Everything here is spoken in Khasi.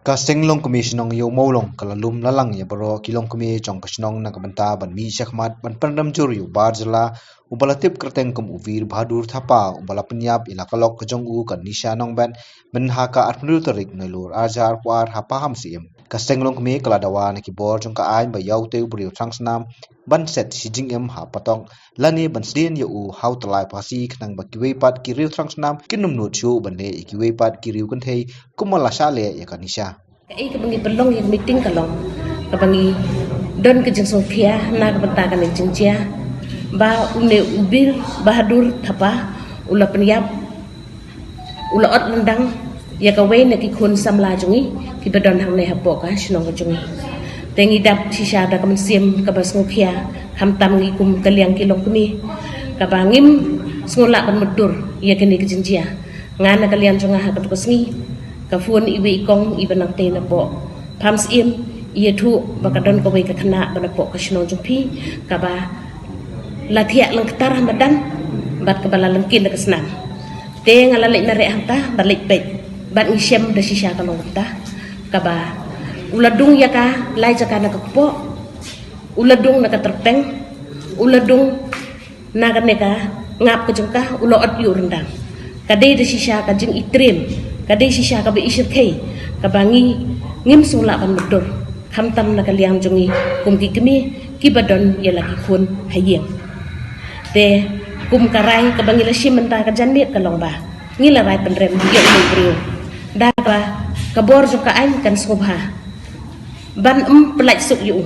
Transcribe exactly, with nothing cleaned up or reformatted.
Ka seng longkmie shnong Ïew Mawlong ka la lum la lang ïa baroh ki longkmie jong ka shnong na ka bynta ban mih shakhmat ban pynrem jur ïa u bar jylla uba la tip kyrteng kum u Veer Bahadur Thapa uba la pynïap ïa la ka lok ka jong u ka Nisha Nongbet mynha ka arphew tarik Naiwieng arhajar arphew ar ha Pahamsyiem. Ka seng longkmie ka la dawa na ki bor jong ka aiñ ba ïa utei u briew thrang snam ban set shi jingim ha patok lane ban sdien ïa u ha u tyllai phasi khnang ba kiwei pat ki riew thrang snam kin ym nud shuh ban leh ïa kiwei pat ki riew kynthei kumba la shah leh ïa ka Nisha. Kaei kaba ngi pynlong ïa ka meeting ka long kaba ngi don ka jingsngewkhia na ka bynta kane ka jingjia ba une u Veer Bahadur Thapa u la pynïap, u la ot ryndang ïa kawei na ki khun samla jong ngi kiba don hangne hapoh ka shnong ka jong ngi. Te ngi dap shisha da ka mynsiem kaba sngewkhia, khamtam ngi kum ka liang ki longkmie kaba ngim sngew lah ban mutdur ïa kane ka jingjia. Nga na ka liang jong nga ha kato ka sngi ka phone iwei i kong iba nangtei napoh Pahamsyiem, i ïathuh ba ka don kawei ka khynnah ba napoh ka shnong jong phi kaba la thiah lyngktar ha madan bad kaba la lyngkhin da ka snam. Te nga la leit mareh hangta bad leit peit bad ngi shem da shisha ka long kumta, kaba u la dung ïa ka lai jaka na ka kpoh, u la dung na ka tyrpeng, u la dung na kane ka ngap ka jong ka, u la ot ïa u ryndang. Ka dei da shisha ka jingitriem, ka dei shisha kaba i shyrkhei kaba ngi ngim sngew lah ban mutdur, khamtam na ka liang jong ngi kum ki kmie kiba don ïa la ki khun ha ïing. Te kum ka rai kaba ngi la shim mynta ka janmiet ka long ba ngi la rai pynrem ïa u briew da kaba ka bor jong ka aiñ kan sngewbha ban ym pyllait suk ïa u.